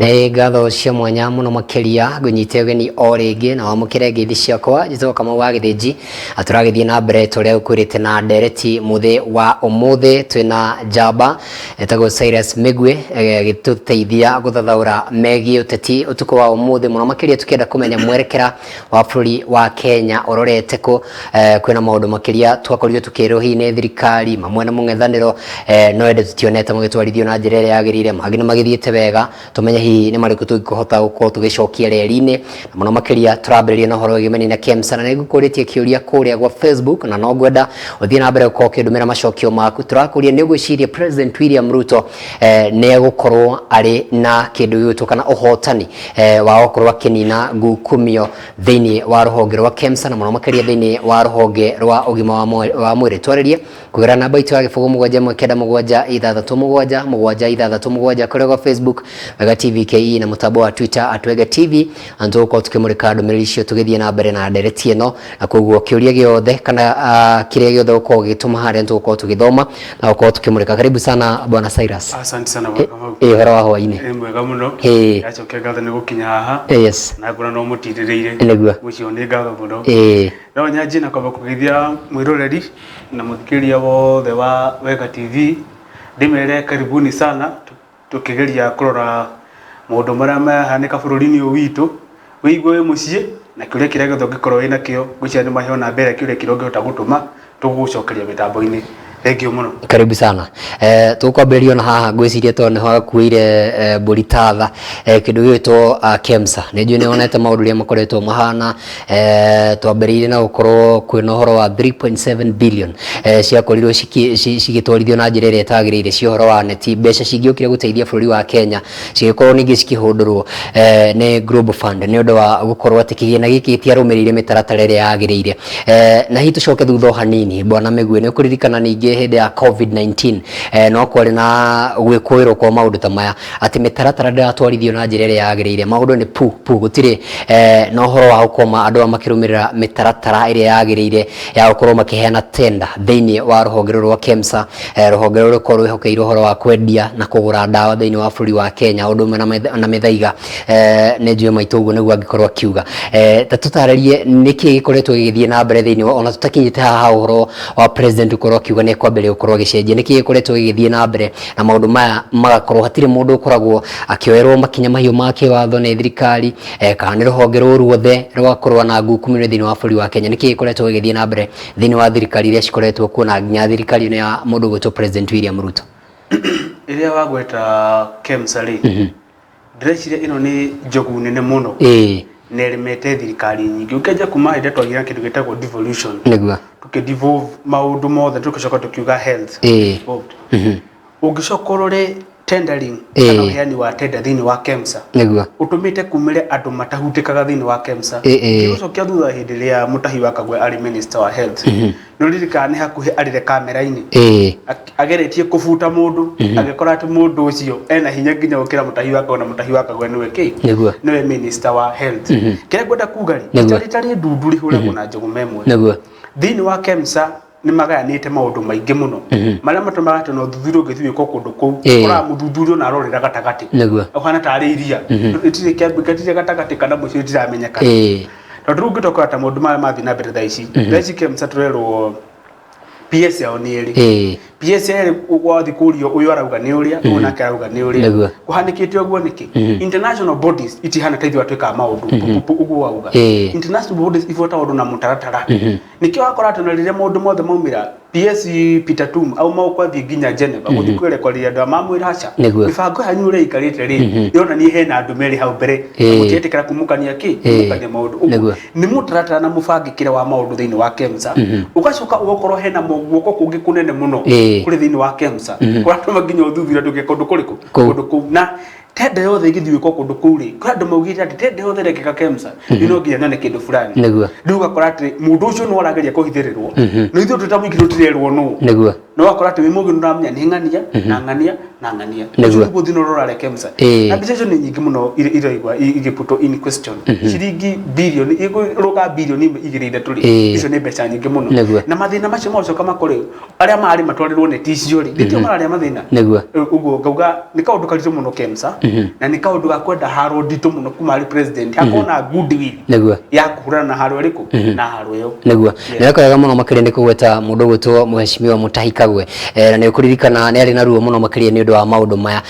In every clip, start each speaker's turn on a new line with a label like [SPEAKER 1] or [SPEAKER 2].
[SPEAKER 1] Nĩ ngatho cia mwanya mũno makĩria ngũnyite ũgeni o rĩngĩ na wamũkĩre ngeithi ciakwa. Njĩtagwo Kamau wa Gĩthĩnji na tũragĩthiĩ na mbere ta ũrĩa gũkwĩrĩte na ndereti. Mũthĩ wa ũmũthĩ twĩna njamba etagwo Cyrus Mĩgwi agĩtũteithia gũthathaũra megiĩ ũteti ũtukũ wa ũmũthĩ, mũno makĩria tũkĩenda kũmenya mwerekera wa bũrũri wa Kenya ũrorete kũ. Kwĩna maũndũ makĩria twakorirwo tũkĩrwo hihi nĩ thirikari mamwe na mũng'ethanĩro, no ĩndĩ tũtionete magĩtwarithio na njĩra ĩrĩa yagĩrĩire, mangĩ nĩ magĩthiĩte wega. Tũmenye hihi nĩ marĩkũ tũngĩhota gũkorwo tũgĩcokia reri-inĩ, na mũno makĩria tũrambĩrĩria na ũhoro wĩgiĩ na KEMSA. Na nĩ ngũkũrĩtie kĩũria kũrĩa gwa Facebook na no ngwenda ũthiĩ na mbere gũkorwo ũkĩndũmĩra macokio maku. Tũrakũria, nĩ ũgwĩciria President William Ruto nĩ egũkorwo arĩ na kĩndũ gĩgwĩtwo kana ũhotani wa gũkorwo akĩnina ngukumio thĩinĩ wa rũhonge rwa KEMSA na mũno makĩria thĩinĩ wa rũhonge rwa ũgima wa mwĩrĩ? Twarĩrie kũgerera namba itũ ya 07196677667 kũrĩa gwa Facebook Wega TV KE na mũtambo wa Twitter @WegaTV, na tũgũkorwo tũkĩmũrĩka ndũmĩrĩri icio tũgĩthiĩ na mbere na ndereti ĩno. Na koguo kĩũria gĩothe kana kĩrĩa gĩothe ũkorwo ũgĩtũma harĩa, tũgũkorwo tũgĩthoma na gũkorwo tũkĩmũrĩka. Karibu sana, Bwana Cyrus.
[SPEAKER 2] Asante sana, Bwana Kamau.
[SPEAKER 1] Ĩ ũhoro wa hwainĩ?
[SPEAKER 2] Ĩ mwega mũno. Ndacokia ngatho nĩ gũkinya haha. Na ngona no mũtirĩrĩire. Ũcio nĩ ngatho mũno. No nyanjie na kwamba kũgeithia mwĩroreri na mũthikĩrĩria wothe wa Wega TV, ndĩmere karibuni sana, tũkĩgeria kũrora maũndũ marĩa marahanĩka bũrũri-inĩ ũyũ witũ. Wĩigue wĩ mũciĩ na kĩũria kĩrĩa gĩothe ũngĩkorwo wĩ nakĩo, ngwĩciria nĩ maheo namba ĩrĩa kĩũria kĩrĩa ũngĩhota gũtũma tũgũgũcokeria mĩtambo-inĩ. Thengiũ mũno.
[SPEAKER 1] Karibu sana. Tũkwambĩrĩria ona haha ngwĩciria tondũ nĩho hakuĩire mbũri tatha, kĩndũ gĩgwĩtwo KEMSA. Nĩ njũĩ nĩ wonete maũndũ ũrĩa makoretwo mahana. Twambĩrĩirie na gũkorwo kwĩna ũhoro wa 3.7 billion ciakorirwo cigĩtwarithio na njĩra ĩrĩa ĩtagĩrĩire cia ũhoro wa neti, mbeca cingĩokire gũteithia bũrũri wa Kenya cigĩkorwo ningĩ cikĩhũndũrwo nĩ Global Fund nĩ ũndũ wa gũkorwo atĩ kĩgĩna gĩkĩ gĩtiarũmĩrĩire mĩtaratara ĩrĩa yagĩrĩire. Na hihi tũcoke thutha o hanini, Bwana Mĩgwi, nĩ ũkũririkana ningĩ hĩndĩ ya COVID-19 no kwarĩ na gwĩkũĩrwo kwa maũndũ ta maya, atĩ mĩtaratara ndĩratwarithio na njĩra ĩrĩa yagĩrĩire, maũndũ nĩ pu pu, gũtirĩ na ũhoro wa gũkorwo andũ aya makĩrũmĩrĩra mĩtaratara ĩrĩa yagĩrĩire ya gũkorwo makĩheana tender thĩinĩ wa rũhonge rũrũ rwa KEMSA, rũhonge rũrũ rũkorwo rwĩhokeirwo ũhoro wa kwendia na kũgũra ndawa thĩinĩ wa bũrũri wa Kenya, ũndũ ũmwe na mĩthaiga. Nĩ njũĩ maitũ ũguo nĩguo angĩkorwo akiuga. Ta tũtarĩrie nĩkĩ gĩkoretwo gĩgĩthiĩ na mbere thĩinĩ wa, ona tũtakinyĩte haha ũhoro wa president gũkorwo akiuga nĩ ekwambĩrĩria gũkorwo agĩcenjia, nĩkĩ gĩkoretwo gĩgĩthiĩ na mbere na maũndũ maya magakorwo hatirĩ mũndũ ũkoragwo akĩoerwo makinya mahiũ ma kĩwatho nĩ thirikari kana nĩ rũhonge rũrũ ruothe rwa kũrũa na ngukumio thĩinĩ wa bũrũri wa Kenya? Nĩkĩ gĩkoretwo gĩgĩthiĩ na mbere thĩinĩ wa thirikari iria cikoretwo kuo na nginya thirikari ĩno ya mũndũ ũgwĩtwo President William Ruto?
[SPEAKER 2] Rĩrĩa wagweta KEMSA rĩ, ndĩreciria ĩno nĩ njogu nene mũno na ĩremete thirikari nyingĩ. Ũkĩanjia kuma hĩndĩ ĩrĩa twagĩire na kĩndũ gĩtagwo devolution, tũkĩ devolve maũndũ mothe, tũgĩcoka tũkiuga health devolved. Ũngĩcoka ũrore tendering kana ũheani wa tender thĩinĩ wa KEMSA ũtũmĩte kumĩre andũ matahutĩkaga thĩinĩ wa KEMSA. Ngĩgũcokia thutha, hĩndĩ ĩrĩa Mutahi wa Kagwe arĩ minister wa health, nĩ ũririkana nĩ hakuhĩ arĩre kamera-inĩ ageretie kũbuta mũndũ, agĩkora atĩ mũndũ ũcio ena hinya nginya gũkĩra Mutahi wa Kagwe, na Mutahi wa Kagwe nĩwe kĩ nĩwe minister wa health. Kĩrĩa ngwenda kuga rĩ, rita rĩtarĩ ndundu rĩhũragwo na njũgũma ĩmwe. Thĩinĩ wa KEMSA nĩ magayanĩte maũndũ maingĩ mũno marĩa matũmaga atĩ ona ũthuthuria ũngĩthiĩ wĩkwo kũndũ kũu, ũkoraga mũthuthuria ona arorera gatagatĩ, ũhana tarĩ iria rĩtirĩ kĩambi, rĩtirĩ gatagatĩ kana mũico rĩtiramenyekana. Tondũ rĩu ũngĩtokora ta maũndũ maya mathiĩ na mbere thaa ici, thaa ici KEMSA tũrerwo PS yao nĩ ĩrĩ. PS yerĩ, wathiĩ kũrio ũyũ arauga nĩ ũrĩa, ũyũ nake arauga nĩ ũrĩa. Kũhanĩkĩte ũguo nĩkĩ? International bodies itihana ta ithuĩ twĩkaga maũndũ ũguo wauga. International bodies ibuataga ũndũ na mũtaratara. Nĩkĩo wakora atĩ ona rĩrĩa maũndũ mothe maumĩra, PS Peter Tum auma kwathiĩ nginya Geneva gũthiĩ kwĩrekoria andũ mamwĩra aca, mĩbango yanyu ũrĩa ĩikarĩte rĩ, ĩronania hena andũ merĩ hau mbere na mũtiretĩkĩra kumũkania kĩ kumũkania maũndũ ũguo. Nĩ mũtaratara na mũbangĩkĩre wa maũndũ thĩinĩ wa KEMSA. Ũgacoka ũgakorwo hena guoko kũngĩ kũnene mũno kũrĩ thĩinĩ wa KEMSA kũratũma nginya ũthuthuria ndũgĩe kũndũ kũrĩkũ kũndũ kũu, na tender yothe ĩgĩthiĩ gwĩkwo kũndũ kũu rĩ, kwĩ andũ maugĩte atĩ tender yothe ĩrekĩka KEMSA nĩ no nginya nyone kĩndũ fulani. Rĩu ũgakora atĩ mũndũ ũcio no arageria kũhithĩrĩrwo, no ithuĩ twĩ ta mũingĩ tũtirerwo nũ. No ũgakora atĩ wĩ mũgĩ nĩ ũramenya nĩ ng'ania na ng'ania na ng'ania. Ũcio nĩguo thĩna ũrĩa ũrarĩa KEMSA. Na mbica icio nĩ nyingĩ mũno iraigua igĩputwo in question. Ciringi birioni igũrũga birioni ĩmwe igĩrĩ ithatũ rĩ, icio nĩ mbeca nyingĩ mũno. Na mathĩna macio magacoka makore arĩa marĩ matwarĩrwo neti icio rĩ, nĩkĩo mararĩa mathĩna. Ũguo ngauga nĩ kaũndũ karitũ mũno KEMSA. Na nĩ kaũndũ ga kwenda haro nditũ mũno kuma harĩ president, hakorwo na goodwill
[SPEAKER 1] Nĩguo.
[SPEAKER 2] ya kũhũrana na haro ĩrĩkũ, na haro ĩyo.
[SPEAKER 1] Nĩguo, nĩ weka wega mũno makĩria nĩ kũgweta mũndũ ũgwĩtwo Mheshimiwa Mutahi Kagwe. Na nĩ ũkũririkana nĩ arĩ na ruo mũno makĩria nĩ ũndũ wa maũndũ maya.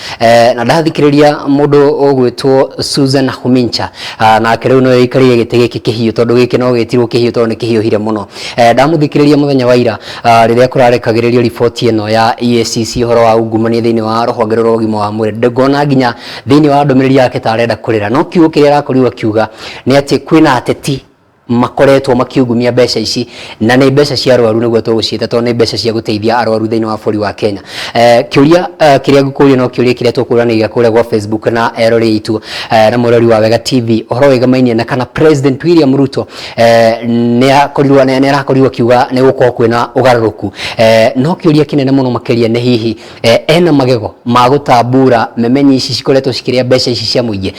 [SPEAKER 1] Na ndathikĩrĩria mũndũ ũgwĩtwo Susan Nakhumicha, nake rĩu nĩwe ũikarĩire gĩtĩ gĩkĩ kĩhiũ, tondũ gĩkĩ no gĩtirwo kĩhiũ tondũ nĩ kĩhiũhire mũno. Ndamũthikĩrĩria mũthenya wa ira, rĩrĩa kũrarekagĩrĩrio riboti ĩno ya EACC ũhoro wa ungumania thĩinĩ wa rũhonge rwa ũgima wa mwĩrĩ, ngona nginya thĩinĩ wa ndũmĩrĩri yake ta arenda kũrĩra, no kiugo kĩrĩa arakorirwo akiuga nĩ atĩ kwĩna ateti makoretwo makiungumia mbeca ici, na nĩ mbeca cia arwaru nĩguo tũgũciĩta, tondũ nĩ mbeca cia gũteithia arwaru thĩinĩ wa bũrũri wa Kenya. Kĩũria kĩrĩa ngũkũria no kĩũria kĩrĩa tũkũranĩria kũrĩa gwa Facebook na eroreri aitũ na mwĩrori wa Wega TV, ũhoro wĩgamainie na kana President William Ruto nĩ arakorirwo akiuga nĩ gũkorwo kwĩna ũgarũrũku, no kĩũria kĩnene mũno makĩria nĩ hihi ena magego ma gũtambura memenyi ici cikoretwo cikĩrĩa mbeca ici cia mũingĩ.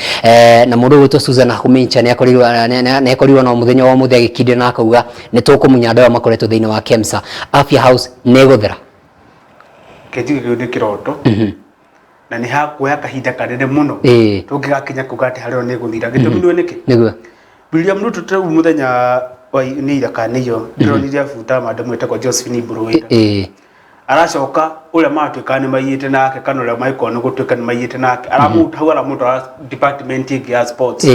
[SPEAKER 1] Na mũndũ ũgwĩtwo Susan Nakhumicha nĩ akorirwo na mũthenya wa ũmũthĩ agĩkindĩra na akauga nĩ tũkũmunya andũ aya makoretwo thĩinĩ wa KEMSA. Afya House nĩ ĩgũthera?
[SPEAKER 2] Kenjuge kĩu nĩ kĩroto na nĩ hakuoya kahinda kanene mũno tũngĩgakinya kuga atĩ harĩa nĩ gũthira. Gĩtũmi nĩ nĩkĩ?
[SPEAKER 1] Nĩguo.
[SPEAKER 2] William Ruto ta rĩu mũthenya wa nĩ ira kana nĩ iyo ndĩronire abuta madam wĩtagwo Josephine Mburu wĩra. Aracoka ũrĩa maratuĩka nĩ maiyĩte nake, kana ũrĩa magĩkorwo nĩ gũtuĩka nĩ maiyĩte nake, aramũruta hau, aramũtwara department ĩngĩ ya sports.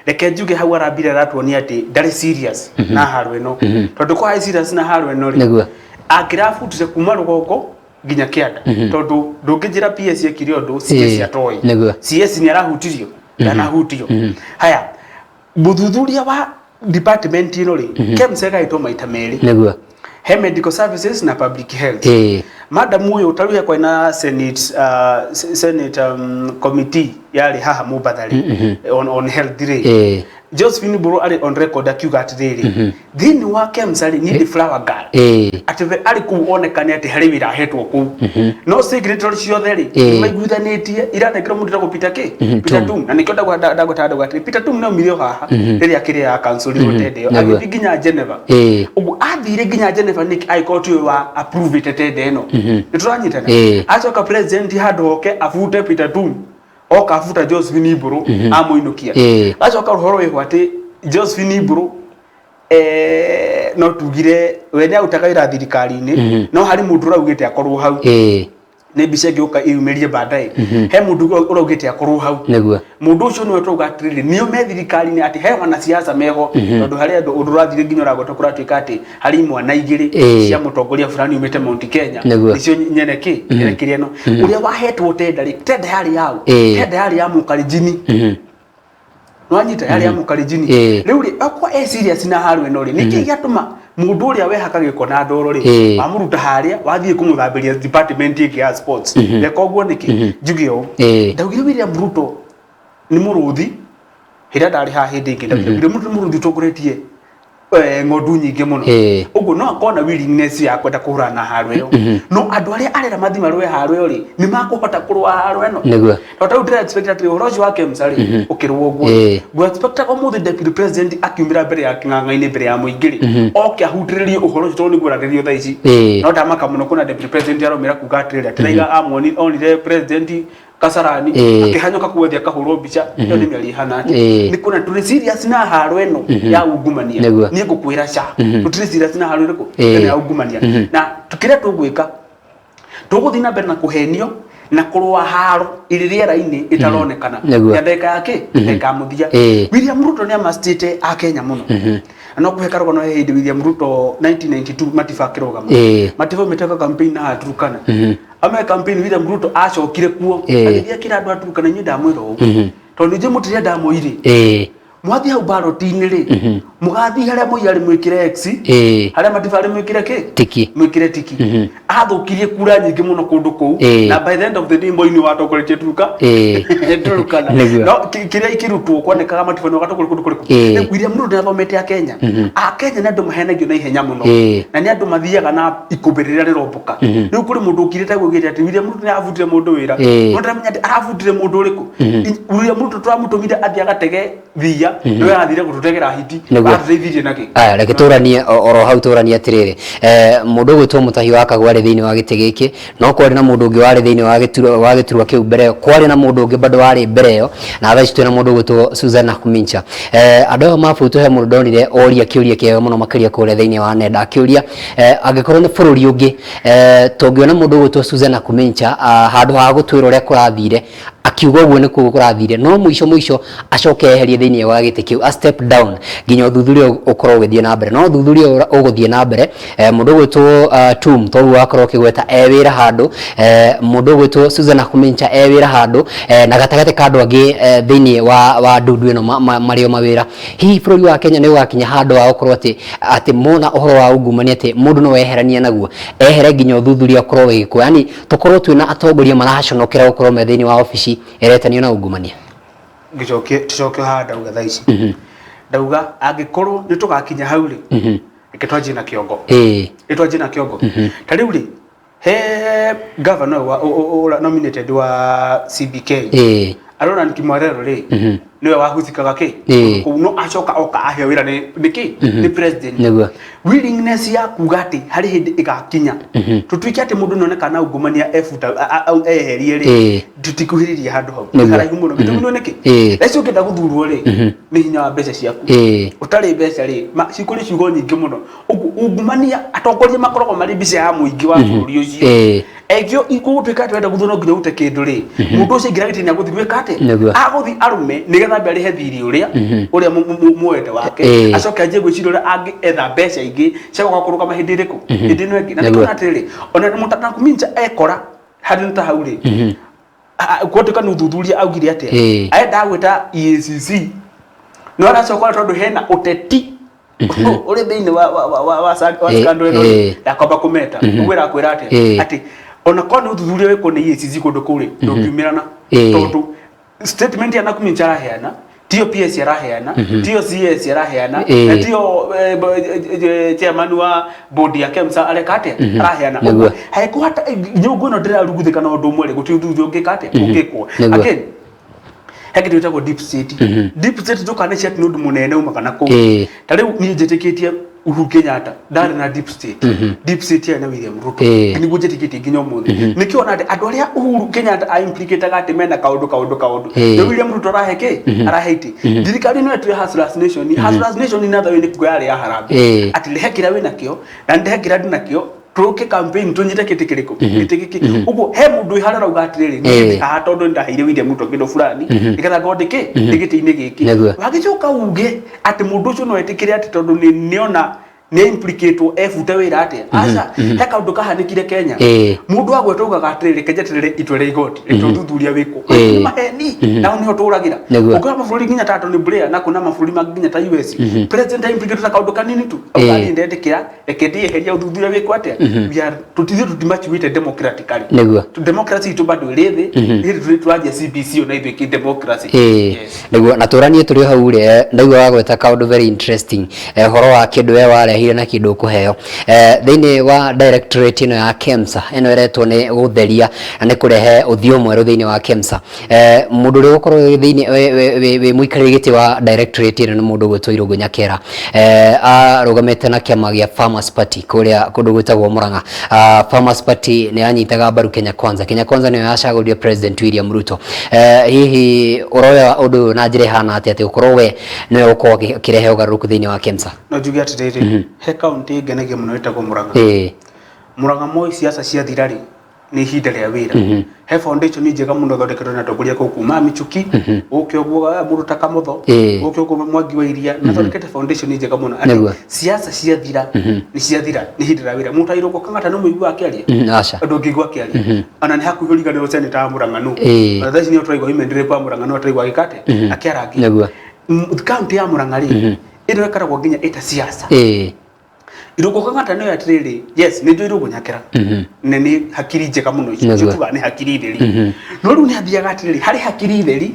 [SPEAKER 2] Reke njuge hau arambire aratuonia atĩ ndarĩ serious na haro ĩno, tondũ kwa arĩ serious na haro ĩno rĩ, angĩrabutire kuma rũgongo nginya kĩanda, tondũ ndũngĩnjĩra PS ekire ũndũ CS atoĩ. CS nĩ arahutirio, ndanahutio. Haya, mũthuthuria wa department ĩno rĩ, KEMSA ĩgaĩtwo maita merĩ, he medical services na public health. Madam ũyũ ta rĩu kwarĩ na senate committee yarĩ haha Mombatha rĩ, on health rĩ, Josephine Mburu arĩ on record akiuga atĩrĩrĩ, thĩinĩ wa KEMSA rĩ, niĩ ndĩ flower girl, atĩ we arĩ kũu onekane atĩ harĩ wĩra ahetwo kũu, no signatory ciothe rĩ, nĩmaiguithanĩtie iranengerwo mũndũ wĩtagwo Peter K Peter Tum. Na nĩkĩo ndagweta ndauga atĩrĩ, Peter Tum nĩaumire o haha rĩrĩa kĩrĩa ya council tender ĩyo, agĩthiĩ nginya Geneva. Ũguo athire nginya Geneva nĩkĩ angĩkorwo tiwe wa approve tender ĩno? Nĩ tũranyitana? Acoka president handũ hoke abute Peter Tum, oka abuta Josephine Mburu, amũinũkia. Acoka ũhoro wĩho atĩ Josephine Mburu, no tugire we nĩ arutaga wĩra thirikari-inĩ, no harĩ mũndũ ũraugĩte akorwo hau. Nĩ mbica ĩngĩũka ĩyumĩrie baadaye, he mũndũ ũraugĩte akorwo hau. Mũndũ ũcio nĩwe tũrauga atĩrĩrĩ, nĩo me thirikari-inĩ, atĩ he wanasiasa meho, tondũ harĩ andũ ũndũ ũrathire nginya ũragweta kũratuĩka atĩ harĩ imwana igĩrĩ cia mũtongoria fulani umĩte Mount Kenya, nĩcio nyene kĩ nyene kĩrĩa ĩno ũrĩa wahetwo tender rĩ, tender yarĩ yaũ? Tender yarĩ ya mũkarinjini. Nwanyita, yarĩ ya mũkarinjini. Rĩu rĩ, akwa e serious na haru ĩno rĩ, nĩkĩ gĩatũma mũndũ ũrĩa wehaka gĩko na ndoro rĩ, wamũruta harĩa wathiĩ kũmũthambĩria department ĩngĩ ya sports? Reka ũguo nĩkĩ? Njuge ũũ, ndaugire William Ruto nĩ mũrũthi hĩrĩa ndarĩ haha hĩndĩ ĩngĩ, ndaugire William Ruto nĩ mũrũthi ũtongoretie ng'ondu nyingĩ mũno. Ũguo no akorwo na willingness ya kwenda kũhũrana na haro ĩyo, no andũ arĩa arera mathiĩ marũe haro ĩyo rĩ, nĩ makũhota kũrũa haro ĩno? No tarĩu ndĩra expect atĩ ũhoro ũcio wa KEMSA rĩ, ũkĩrũa ũguo, ngũ expect ũmũthĩ deputy president akiumĩra mbere ya kĩng'ang'a-inĩ, mbere ya mũingĩ rĩ, oke ahutĩrĩrie ũhoro ũcio, tondũ nĩguo ũrarĩrĩrio thaa ici. No ndamaka mũno kuona deputy president araumĩra kuga atĩrĩrĩ, atĩ Raila amuoni onire president Kasarani, akĩhanyũka kuo athiĩ akahũrwo mbica. Ĩyo nĩ mĩario ĩhana atĩa? Nĩ kuona tũrĩ serious na haro ĩno ya ungumania? Niĩ ngũkwĩra ca, tũtirĩ serious na haro ĩrĩkũ? Ĩno ya ungumania. Na kĩrĩa tũgwĩka, tũgũthiĩ na mbere na kũhenio na kũrũa haro ĩrĩ rĩera-inĩ ĩtaronekana ya ndagĩka ya kĩ ndagĩka ya mũthia. William Ruto nĩ amastĩte akenya mũno. Na no kũhe karũgano, he hĩndĩ William Ruto 1992 Matiba akĩrũgama. Matiba aumĩte campaign na Turkana, ame campaign, William Ruto acokire kuo, agĩthiĩ akĩra andũ a Turkana, inyuĩ ndamwĩra ũũ, tondũ inyuĩ mũtirenda Moi rĩ, mwathiĩ hau ballot-inĩ rĩ, mũgathiĩ harĩa Moi arĩ mwĩkĩre X, harĩa Matiba arĩ mwĩkĩre kĩ?
[SPEAKER 1] Tiki.
[SPEAKER 2] Mwĩkĩre tiki. Athũkirie kura nyingĩ mũno kũndũ kũu. Na by the end of the day Moi nĩ watongoretie Turka Turkana. No kĩrĩa ikĩrutwo kwanekaga Matiba nĩ wagatongoria kũndũ kũrĩkũ. Rĩu William Ruto nĩathomete Akenya. Akenya nĩ andũ mahenagio na ihenya mũno, na nĩ andũ mathiaga na ikũmbĩ rĩrĩa rĩrombũka. Rĩu kũrĩ mũndũ ũkirĩte gwĩgĩte atĩ William Ruto nĩ arabutire mũndũ wĩra, no ndaramenya atĩ arabutire mũndũ ũrĩkũ. William Ruto tũramũtũmire athiĩ agatege thiia, no arathire gũtũtegera hiti. Atũteithirie na kĩ?
[SPEAKER 1] Aya, reke tũranie oro hau, tũranie atĩrĩrĩ, mũndũ ũgwĩtwo Mũtahi wa Kagwa arĩ thĩinĩ wa gĩtĩ gĩkĩ, no kwarĩ na mũndũ ũngĩ warĩ thĩinĩ wa gĩturwa wa gĩturwa kĩu mbere ĩyo, kwarĩ na mũndũ ũngĩ bado warĩ mbere ĩyo, na thaa ici twĩna mũndũ ũgwĩtwo Susan Nakhumicha. Andũ aya mabutwo, he mũndũ ndonire oria kĩũria kĩega mũno makĩria kũrĩa thĩinĩ wa nenda, akĩũria angĩkorwo nĩ bũrũri ũngĩ, tũngĩona mũndũ ũgwĩtwo Susan Nakhumicha, handũ ha gũtwĩra ũrĩa kũrathire, akiuga ũguo nĩkuo kũrathire, no mũico mũico acoke eherie thĩinĩ wa gĩtĩ kĩu, a step down nginya ũthuthuria ũkorwo ũgĩthiĩ na mbere. No ũthuthuria ũyũ ũgũthiĩ na mbere, mũndũ ũgwĩtwo Tum toguo wakorwo ũkĩgweta e wĩra handũ, mũndũ ũgwĩtwo Susan Nakhumicha e wĩra handũ, na gatagatĩ ka andũ angĩ thĩinĩ wa ndundu ĩno marĩ o mawĩra. Hihi bũrũri wa Kenya nĩ ũgakinya handũ ha gũkorwo atĩ mona ũhoro wa ungumania atĩ mũndũ no eheranie naguo, ehere nginya ũthuthuria ũkorwo ũgĩkwo, yani tũkorwo twĩna atongoria maraconokera gũkorwo me thĩinĩ wa obici ĩretanio na ungumania?
[SPEAKER 2] Ngĩcokie, tũcoke haha ndauga thaa ici, ndauga angĩkorwo nĩ tũgakinya hau rĩ, reke twanjie na kĩongo. Nĩ twanjie na kĩongo. Ta rĩu rĩ, he governor ũyũ nominated wa CBK, arona Kimwarero rĩ, nĩwe wahusikaga kĩ kũu, no acoka oka aheo wĩra nĩ kĩ, nĩ president. Willingness ya kuga atĩ harĩ hĩndĩ ĩgakinya tũtuĩke atĩ mũndũ nĩoneka na ungumania ebuta eherie rĩ, tũtikuhĩrĩria handũ hau. Haraihu mũno. Gĩtũmi nĩ nĩkĩ? Thaa ici ũngĩenda gũthurwo rĩ, nĩ hinya wa mbeca ciaku. Ũtarĩ mbeca rĩ, cikũrĩ ciugo nyingĩ mũno. Ũguo ungumania, atongoria makoragwo marĩ mbica ya mũingĩ wa bũrũri ũcio. Ekio igũgũtuĩka atĩ wenda gũthurwo no nginya ũrute kĩndũ rĩ, mũndũ ũcio aingĩra gĩtĩ-inĩ agũthiĩ gwĩka atĩa? Agũthiĩ arũme nĩgetha ambe arĩhe thirĩ ũrĩa muoete wake, acoke anjie gwĩciria ũrĩa angĩetha mbeca ingĩ cia gũka kũrũgama hĩndĩ ĩrĩkũ, hĩndĩ ĩno ĩngĩ. Na nĩkĩo atĩrĩrĩ, ona Mũtanakuminja ekora handũ ta hau rĩ, kwatuĩka nĩ ũthuthuria augire atĩa, aendaga gwĩta EACC, no aracoka tondũ hena ũteti ũrĩ thĩinĩ wa scandal ĩno rĩ, ndakwamba kũmeta. Ũguo ĩrakwĩra atĩa? Atĩ ona korwo nĩ ũthuthuria wĩkwo nĩ EACC kũndũ kũu rĩ, ndũngiumĩrana, tondũ statement ya Nakhumicha araheana tiyo PS araheana, tiyo CS araheana, na tiyo chairman wa board ya KEMSA areka atĩa, araheana. Ũguo hangĩkorwo nyũngũ ĩno ndĩraruguthĩka na ũndũ ũmwe rĩ, gũtirĩ ũthuthuria ũngĩka atĩa, ũngĩkwo. Again, he kĩndũ gĩtagwo deep state. Deep state ndũkanecirie atĩ nĩ ũndũ mũnene umaga na kũu. Ta rĩu niĩ njĩtĩkĩtie Uhuru Kenyatta ndarĩ na deep state. Deep state yarĩ na William Ruto. Nĩguo njĩtĩkĩtie nginya ũmũthĩ. Nĩkĩo ona atĩ andũ arĩa Uhuru Kenyatta a implicataga atĩ mena kaũndũ kaũndũ kaũndũ, nĩ William Ruto arahe kĩ, arahe itĩ. Thirikari ĩno yetu ya Hustlers Nation, Hustlers Nation in other way nĩ kuga yarĩ ya harambee, atĩ rehe kĩrĩa wĩnakĩo na ndehe kĩrĩa ndĩnakĩo, tũke campaign tũnyite kĩtĩ kĩrĩkũ, gĩtĩ gĩkĩ. Ũguo he mũndũ wĩ harĩa ũrauga atĩrĩrĩ, niĩ ndĩ haha tondũ nĩndaheire William Ruto kĩndũ fulani nĩgetha ngorwo ndĩ kĩ, ndĩ gĩtĩ-inĩ gĩkĩ. Wagĩcoka uge atĩ mũndũ ũcio no etĩkĩre atĩ tondũ nĩ nĩona nĩ implicatwo ebute wĩra atĩa? Aca. He kaũndũ kahanĩkire Kenya, mũndũ agwetwo augaga atĩrĩrĩ, reke njeterere itua rĩa igoti, reke ũthuthuria wĩkwo. Nĩ maheni. Nao nĩho tũragĩra. Ũngĩrora mabũrũri nginya ta Tony Blair na kuna mabũrũri mangĩ nginya ta US, president implicatwo na kaũndũ kanini tu, auga niĩ ndetĩkĩra, reke ndĩeheria, ũthuthuria wĩkwo atĩa. We are tũtithiĩ tũtimachuĩte democratically. Democracy itũ bado ĩrĩ thĩ. Hĩndĩ tũrĩ tũranjia CBC ona ithuĩ kĩ democracy. Yes.
[SPEAKER 1] Nĩguo, na tũranie tũrĩ o hau rĩ, ndaigua wagweta kaũndũ very interesting, ũhoro wa kĩndũ we warehire na kĩndũ ũkũheo. Thĩinĩ wa directorate ĩno ya KEMSA, ĩno ĩretwo nĩ gũtheria na nĩ kũrehe ũthiũ mwerũ thĩinĩ wa KEMSA. Mũndũ ũrĩa ũgũkorwo wĩ thĩinĩ wĩ mũikarĩri gĩtĩ wa directorate ĩno nĩ mũndũ ũgwĩtwo Irũngũ Nyakera. Arũgamĩte na kĩama gĩa Farmers Party kũrĩa kũndũ gwĩtagwo Murang'a. Farmers Party nĩ yanyitaga mbaru Kenya Kwanza. Kenya Kwanza nĩyo yacagũrire President William Ruto. Hihi ũroya ũndũ ũyũ na njĩra ĩhana atĩa, atĩ ũkorwo we nĩwe ũkorwo ũkĩrehe ũgarũrũku thĩinĩ wa KEMSA?
[SPEAKER 2] No njuge atĩrĩrĩ, he kaunti ĩngenagia mũno ĩtagwo Murang'a. Murang'a Moi siasa ciathira rĩ, nĩ ihinda rĩa wĩra. He foundation njega mũno ĩthondeketwo nĩ atongoria kũu kuma Michuki, ũke ũguo mũndũ ta Kamotho, ũke ũguo Mwangi wa Iria, mathondekete foundation njega mũno atĩ siasa ciathira nĩ ciathira, nĩ ihinda rĩa wĩra. Mũndũ ta Irũngũ Kang'ata nĩ mũigua akĩaria?
[SPEAKER 1] Aca.
[SPEAKER 2] Andũ ũngĩigua akĩaria ona nĩ hakuhĩ ũriganĩrwo senator wa Murang'a nũ. Ona thaa ici nĩo tũraigua women rep wa Murang'a nũ ataraigua agĩka atĩa, akĩarangia. Kaunti ya Murang'a rĩ, ĩno ĩkoragwo nginya ĩta siasa. Irũngũ Kang'ata nĩyo atĩrĩrĩ, yes, nĩ njũĩ Irũngũ Nyakera na nĩ hakiri njega mũno icio. Icio tugaga nĩ hakiri theri, no rĩu nĩ athiaga atĩrĩrĩ, harĩ hakiri theri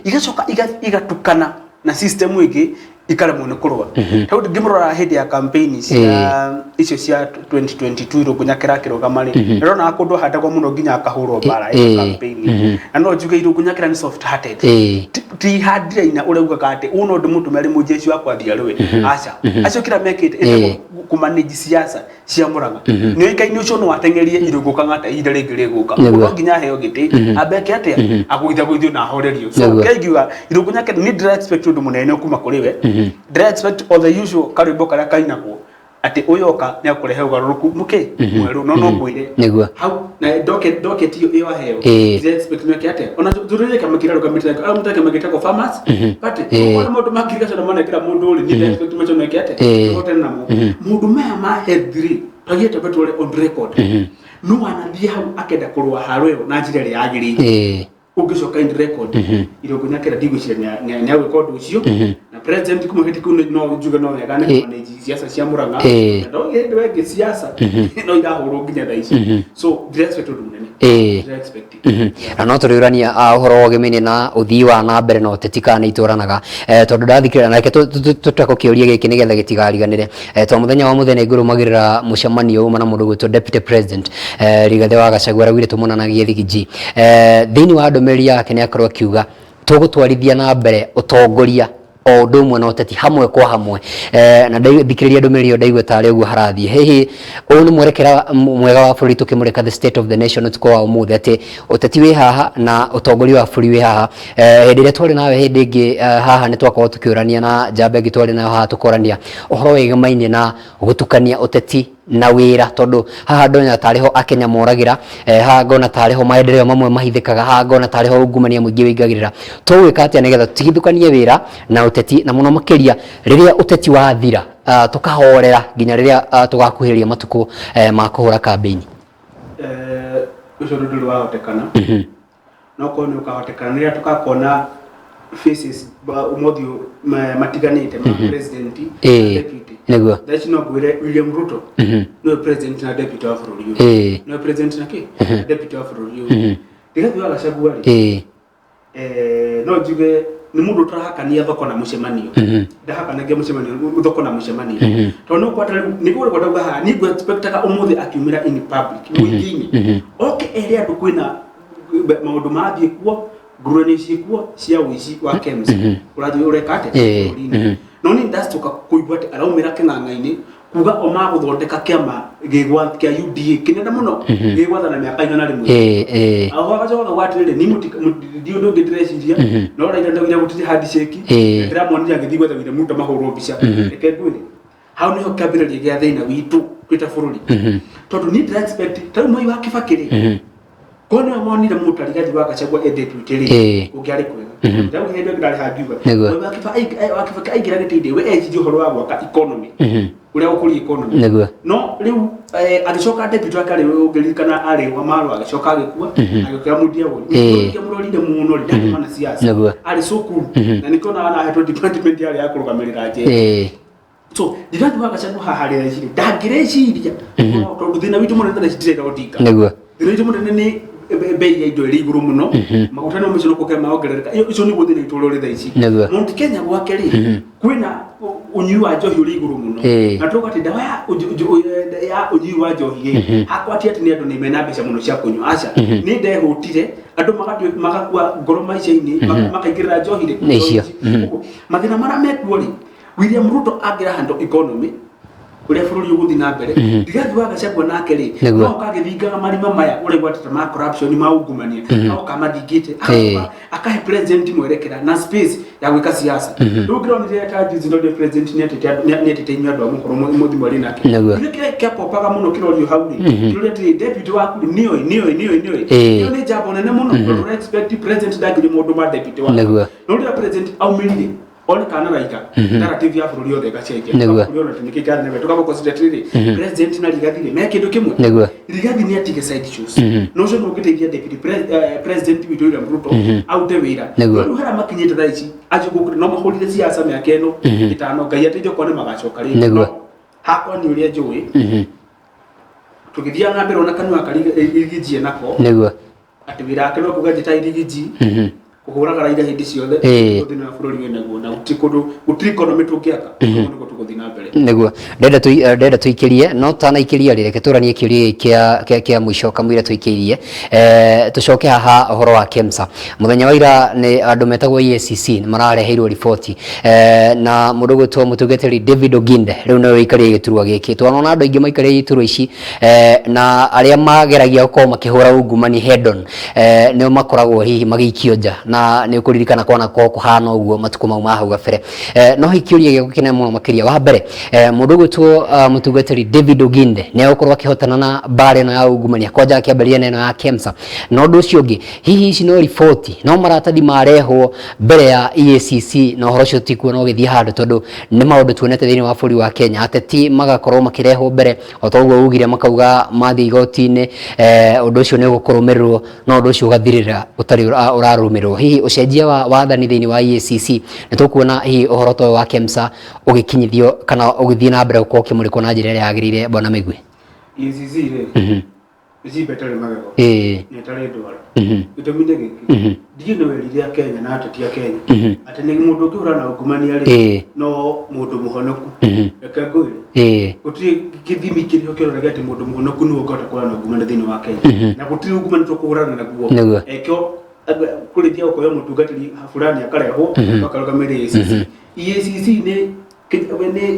[SPEAKER 2] igacoka igatukana na system ĩngĩ. Ikaremwo nĩ kũrũa. Tondũ ndingĩmũrora hĩndĩ ya campaign cia icio cia 2022, Irũngũ Nyakĩra akĩrũgama rĩ, ndĩronaga kũndũ ahandagwo mũno nginya akahũrwo mbara ĩyo campaign. Na no njuge Irũngũ Nyakĩra nĩ soft hearted. Ti handiraina ũrĩa ugaga atĩ ũũ no ndĩmũtũme arĩ mũjeshi wakwa athiĩ arũe. Aca, acio kĩrĩa mekĩte ĩtagwo kũmanage siasa cia Murang'a. Nĩ oĩkaine ũcio no ateng'erie Irũngũ Kang'ata ihinda rĩngĩ rĩgũka. No nginya aheo gĩtĩ ambe eke atĩa, agũithagũithio na ahorerio. So kĩrĩa ingiuga, Irũngũ Nyakĩra, niĩ ndĩra expect ũndũ mũnene kuma kũrĩ we. Ndĩra expect o the usual karwĩmbo karĩa kainagwo atĩ ũyũ oka nĩ akũrehe ũgarũrũku mũkĩ mwerũ, no no ngwĩre hau na docket docket ĩyo ĩyo aheo, ndĩra expect meke atĩa. Ona tũrĩre kĩama kĩrĩa arũgamĩte arũgamĩte kĩama gĩtagwo Farmers Party, ona maũndũ ma ngirigaca na manekĩra mũndũ rĩ, niĩ ndĩra expect macio meke atĩa, tũhotane namo. Maũndũ maya ma health rĩ, twagĩrĩire twambe tũrore on record no wanathiĩ hau akenda kũrũa haro ĩyo na njĩra ĩrĩa yagĩrĩire. Ũngĩcoka in record, Irũngũ Nyakĩra ndigwĩciria nĩ agwĩka ũndũ ũcio. Na president kuma hĩndĩ kĩu no njuge no wega nĩ kũmanage siasa cia Murang'a. Na no hĩndĩ wengĩ siasa no irahũrwo nginya thaa ici, so ndĩra expect ũndũ mũnene. Ndĩra expect.
[SPEAKER 1] Na no tũrĩũrania ũhoro wa ũgĩmĩne na ũthii wa na mbere na ũteti kana nĩ itwaranaga, tondũ ndathikĩrĩria na reke tũtako kĩũria gĩkĩ nĩgetha gĩtikariganĩre, to mũthenya wa mũthenya ngũrũmagĩrĩra mũcemanio uma na mũndũ gwĩtwo Deputy President Rigathĩ wa Gachagua, araugire tũmonanagie thigiji. Thĩinĩ wa ndũmĩrĩri yake nĩ akorwo akiuga tũgũtwarithia na mbere ũtongoria o ũndũ ũmwe na ũteti hamwe kwa hamwe, na ndathikĩrĩria ndũmĩrĩri ĩyo ndaigua tarĩ ũguo harathiĩ. Hihi ũyũ nĩ mwerekera mwega wa bũrũri tũkĩmũrĩka the state of the nation ũtukũ wa ũmũthĩ, atĩ ũteti wĩ haha na ũtongoria wa bũrũri wĩ haha? Hĩndĩ ĩrĩa twarĩ nawe hĩndĩ ĩngĩ haha nĩ twakorwo tũkĩũrania na njamba ĩngĩ twarĩ nayo haha, tũkorania ũhoro wĩgamaine na gũtukania ũteti na wĩra, tondũ haha ndona tarĩ ho akenya moragĩra, haha ngona tarĩ ho maendeleo mamwe mahithĩkaga, haha ngona tarĩ ho ungumania mũingĩ wĩingagĩrĩra. Tũgwĩka atĩa nĩgetha tũtigithũkanie wĩra na ũteti, na mũno makĩria rĩrĩa ũteti wathira, tũkahorera nginya rĩrĩa tũgakuhĩrĩria matukũ ma kũhũra kambĩini?
[SPEAKER 2] Ũcio ũndũ ndũrĩ wahotekana. No korwo nĩ ũkahotekana rĩrĩa tũgakona faces mothiũ matiganĩte ma president na deputy. Thaa ici no ngwĩre William Ruto nĩwe president na deputy wa bũrũri ũyũ. Nĩwe president na kĩ na deputy wa bũrũri ũyũ. Rigathi wa Gachagua rĩ, no njuge nĩ mũndũ ũtarahakania thoko na mũcemanio. Ndahakanagia mũcemanio, thoko na mũcemanio, tondũ nĩ ũkwata rĩu nĩguo ũrĩa ndauga haha, niĩ ngũ expectaga ũmũthĩ akiumĩra in public mũingĩ-inĩ oke ere andũ kwĩna maũndũ marathiĩ kuo, ngurũni ciĩkuo cia ũici wa KEMSA ũrathiĩ ũreka atĩa bũrũri-inĩ. No niĩ ndacoka kũigua atĩ araumĩra kĩng'ang'a-inĩ kuga o magũthondeka kĩama kĩa UDA kĩnene mũno gĩgwathana mĩaka 100. Aho agacoka akauga atĩrĩrĩ, niĩ ndi ũndũ ũngĩ ndĩreciria no Raila ndaugire gũtirĩ handshake. Ndĩramuonire agĩthiĩ gwetha William Ruto mahũrwo mbica. Reke ngwĩre, hau nĩho kĩambĩrĩria gĩa thĩna witũ twĩ ta bũrũri, tondũ niĩ ndĩra expect ta rĩu Mwai wa Kibaki rĩ, korwo nĩwe monire mũndũ ta Rigathi wa Gachagua e deputy rĩ, kũngĩarĩ kwega. Ndauga hĩndĩ ĩyo ndarĩ hangiuga Mwai wa Kibaki aingĩra gĩtĩ-inĩ, we ecirie ũhoro wa gwaka economy, ũrĩa gũkũria economy. No rĩu agĩcoka deputy wake arĩ, ũngĩririkana, arĩ wa Marwa, agĩcoka agĩkua, agĩũkĩra Mundia Wori. Mundia mũrorire mũno rĩ, ndarĩ mwana siasa, arĩ so cool, na nĩkĩo ona ahetwo department yarĩ ya kũrũgamĩrĩra njera. So Rigathi wa Gachagua haha rĩreciria ndangĩreciria, tondũ thĩna witũ mũnene thaa ici ti Raila Odinga. Thĩna witũ mũnene nĩ bei ya indo ĩrĩ igũrũ mũno, maguta no macio no kuongerera marongerereka. Ũcio nĩguo thĩna witũ ũrĩa ũrĩ thaa ici. Mount Kenya gwake rĩ, kwĩna ũnyui wa njohi ũrĩ igũrũ mũno, na tũrauga atĩ ndawa ya ya ũnyui wa njohi rĩ, hakwa ti atĩ nĩ andũ nĩ mena mbeca mũno cia kũnyua, aca, nĩ ndehũtire andũ magakua ngoro maica-inĩ, makaingĩrĩra njohi rĩ.
[SPEAKER 1] Nĩ icio.
[SPEAKER 2] Ũguo, mathĩna marĩa mekuo rĩ, William Ruto angĩra handle economy ũrĩa bũrũri ũgũthiĩ na mbere, Rigathi wa Gachagua nake rĩ, no ũkagĩthingaga marima maya ũraigua atĩ ta ma corruption, ma ungumania, no ũkamathingĩte, agacoka akahe president mwerekera na space ya gwĩka siasa. Rĩu ngĩronire ta juzi ndonire president nĩetĩte inyuĩ andũ a mũhoro mũthi mweri nake. Kĩrĩa kĩapopaga mũno kĩrorio hau rĩ, kĩrorio atĩrĩ, deputy waku rĩ, nĩoĩ nĩoĩ nĩoĩ nĩoĩ. Ĩyo nĩ jambo nene mũno, tondũ ũra expect president ndangĩũria maũndũ ma deputy wake. No rĩrĩa president aumĩrire one kana Raila, narrative ya bũrũri yothe ĩgacenjia. Bũrũri wothe nĩkĩ kĩrathiĩ na mbere, tũkamba consider atĩrĩrĩ, president na Rigathi rĩ, me kĩndũ kĩmwe. Rigathi nĩ atige side shows, no ũcio nĩ ũngĩteithia deputy president witũ William Ruto arute wĩra. No rĩu harĩa makinyĩte thaa ici, acio gũkũ no mahũrire siasa mĩaka ĩno 5, Ngai ateithie okorwo nĩ magacoka rĩngĩ. No hakwa nĩ ũrĩa njũĩ, tũgĩthiaga na mbere, ona kanua karigijie nako atĩ wĩra wake no kuga njĩta irigiji. Kũhũraga Raila hĩndĩ ciothe thĩna wa bũrũri wĩnaguo na gũtirĩ kũndũ, gũtirĩ economy tũngĩaka. Ũguo nĩguo tũgũthiĩ na mbere.
[SPEAKER 1] Nĩguo ndenda tũ ndenda tũikĩrie, no tanaikĩria rĩ, reke tũranie kĩũria gĩkĩ kĩa mũico kamũira tũikĩirie. Tũcoke haha ũhoro wa KEMSA. Mũthenya wa ira nĩ andũ metagwo EACC nĩ marareheirwo riboti na mũndũ ũgwĩtwo mũtungatĩri David Oginde rĩu nĩwe ũikarĩire gĩturwa gĩkĩ. Twanona andũ aingĩ maikarĩire iturwa ici na arĩa mageragia gũkorwo makĩhũra ungumani head on nĩo makoragwo hihi magĩikio nja, na nĩ ũkũririkana kwanakorwo kũhana ũguo matukũ mau ma hau gabere. No hihi kĩũria gĩakwa kĩnene mũno makĩria, wa mbere, mũndũ ũgwĩtwo mũtungatĩri David Oginde nĩ egũkorwo akĩhotana na mbara ĩno ya ungumania kwanja akĩambĩrĩria na ĩno ya KEMSA? Na ũndũ ũcio ũngĩ, hihi ici no riboti, no maratathi marehwo mbere ya EACC na ũhoro ũcio tikuona ũgĩthiĩ handũ, tondũ nĩ maũndũ tuonete thĩinĩ wa bũrũri wa Kenya, ateti magakorwo makĩrehwo mbere o ta ũguo ugire, makauga mathiĩ igoti-inĩ ũndũ ũcio nĩ ũgũkũrũmĩrĩrwo, no ũndũ ũcio ũgathirĩra ũtarĩ ũrarũmĩrĩrwo. Hihi ũcenjia wa wathani thĩinĩ wa EACC nĩ tũkuona hihi ũhoro ta ũyũ wa KEMSA ũgĩkinyithio kana ũgĩthiĩ na mbere gũkorwo ũkĩmũrĩkwo na njĩra ĩrĩa yagĩrĩire, Bwana Mĩgwi?
[SPEAKER 2] EACC rĩ, nĩ cimba ĩtarĩ magego na ĩtarĩ ndwara. Gĩtũmi nĩ gĩkĩ, ndiũĩ nĩ werire Akenya na ateti a Kenya atĩ nĩ mũndũ ũngĩhũrana na ungumania rĩ, no mũndũ mũhonoku. Reke ngwĩre, gũtirĩ gĩthimi kĩrĩ ho kĩronania atĩ mũndũ mũhonoku nĩwe ũngĩhota kũhũrana na ungumania thĩinĩ wa Kenya, na gũtirĩ ungumania tũkũhũrana naguo. Ekĩo kũrĩthia gũkoywo mũtungatĩri fulani akarehwo akarũgamĩrĩra EACC. EACC nĩ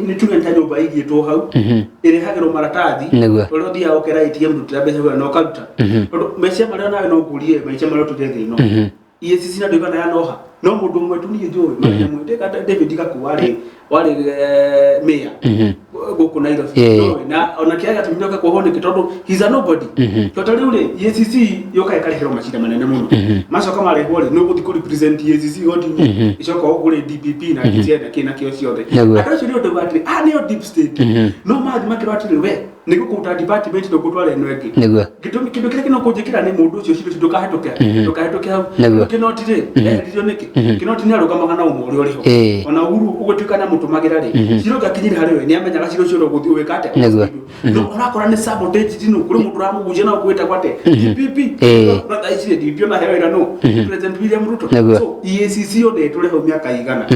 [SPEAKER 2] nĩ tuge ta nyũmba ĩigĩtwo hau ĩrehagĩrwo maratathi ũrĩa ũthiaga ũkera ATM rutĩra mbeca wĩra na ũkaruta, tondũ mbeca marĩa nawe no ngũrie maica marĩa ũtũire thĩ ĩno. EACC na ndũigana yanoha no mũndũ ũmwe tu niĩ njũĩ mwĩtĩka David Gaku warĩ mayor gũkũ Nairobi. Nowe na ona kĩrĩa gĩatũmire oke kuohwo nĩkĩ? Tondũ he's a nobody. Tondũ ta rĩu rĩ, EACC yũkaga ĩkarehera macira manene mũno, macoka marehwo rĩ, nĩ ũgũthiĩ kũ represent EACC igoti-inĩ, icoka gũkũ rĩ, DPP na DCI na kĩ na kĩo ciothe. Andũ acio nĩ ũndũ atĩrĩ, ah, nĩo deep state, no mathiĩ makĩrwo atĩrĩ, we nĩ gũkũruta department na ũgũtwara ĩno ĩngĩ. Gĩtũmi kĩndũ kĩrĩa kĩno kũnjĩkĩra nĩ mũndũ ũcio cira ũcio ndũkahĩtũke, ndũkahĩtũke hau. Kĩnoti rĩ, eheririo nĩkĩ? Kĩnoti nĩ arũgamaga na ũma ũrĩa ũrĩ ho. Ona Uhuru ũgũtuĩka nĩ amũtũmagĩra rĩ, cira ũngĩakinyire harĩ we nĩ amenyaga cira ũcio ũgũthiĩ ũgĩka atĩa. No ũrakora nĩ sabotage tino kũrĩ mũndũ ũramũgucia na ũkwĩtagwo atĩa, DPP. No thaa ici rĩ, DPP ona heo wĩra nũ? President William Ruto. So EACC ona ĩtũre hau mĩaka igana,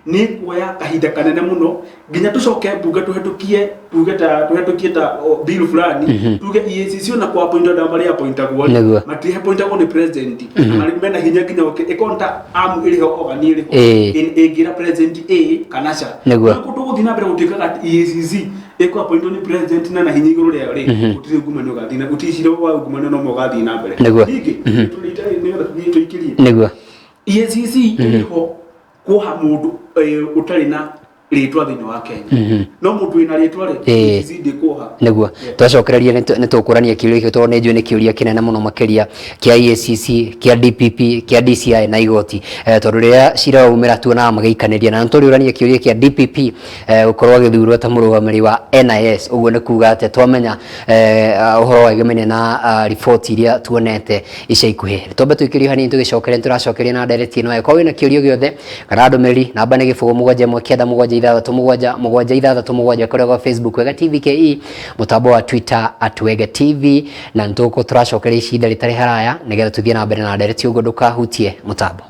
[SPEAKER 2] nĩ kuoya kahinda kanene mũno nginya tũcoke mbunge tũhetũkie, tuge ta tũhetũkie ta bill fulani, tuge EACC ona kwa appoint andũ marĩa appointagwo rĩ, matiappointagwo nĩ president, na marĩ mena hinya nginya ĩkorwo ta arm ĩrĩ ho, organ ĩrĩ ho ĩngĩra president A kana ca. No kũndũ gũthiĩ na mbere gũtuĩkaga atĩ EACC ĩkũ appointwo nĩ president na hinya igũrũ rĩayo rĩ, gũtirĩ ungumania ũgathiĩ na gũtirĩ cira wa ungumania no ũgathiĩ na mbere. Ningĩ nĩgetha tũthiĩ tũikĩrie, EACC ĩrĩ ho kuoha mũndũ ũtarĩ na rĩtwa thĩinĩ wa Kenya, no mũndũ wĩna rĩtwa rĩ, EACC ndĩkuoha.
[SPEAKER 1] Nĩguo twacokereria nĩ tũkũrania kĩũria gĩkĩ, tondũ nĩ njũĩ nĩ kĩũria kĩnene mũno makĩria kĩa EACC, kĩa DPP, kĩa DCI na igoti, tondũ rĩrĩa cira waumĩra tuonaga magĩikanĩria, na nĩ tũrĩũrania kĩũria kĩa DPP gũkorwo agĩthurwo ta mũrũgamĩrĩri wa NIS. Ũguo nĩ kuga atĩ twamenya ũhoro wegemainie na riboti iria tuonete ica ikuhĩ. Twambe tũikĩrie hanini, tũgĩcokere nĩ tũracokeria na ndereti ĩno. Angĩkorwo wĩna kĩũria gĩothe kana ndũmĩrĩri, namba nĩ 0719767767 kũrĩa gwa Facebook Wega TV KE, mũtambo wa Twitter @WegaTV, na nĩ tũgũkorwo tũracokeria ihinda rĩtarĩ haraya nĩgetha tũthiĩ na mbere na ndereti ũguo, ndũkahutie mũtambo.